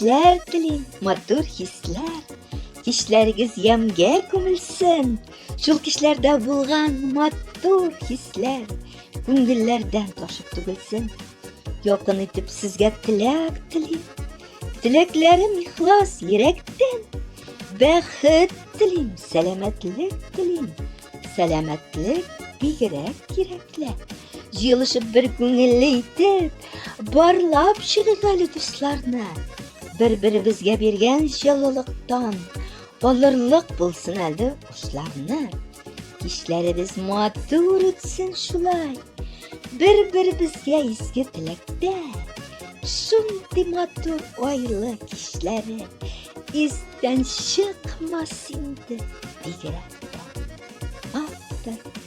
Кичләр телим, матур хисләр. Кичләрегез ямьгә күмелсен. Шул кичләрдә булган матур хисләр күңелләрдән ташып түгелсен. Якын итеп сезгә теләк телим. Теләкләрем ихлас йөрәктән. Бәхет телим, сәламәтлек телим. Сәламәтлек бигрәк кирәкле. Җыелышып бер күңелле итеп, барлап чыгыйк әле дусларны. Бер-беребезгә биргән җылылыктан алырлык булсын әле ушларны. Кичләребез матур үтсен шулай. Бер-беребезгә изге теләктә. Шундый матур айлы кичләре истән чыкмас инде бигрәк тә. Автор.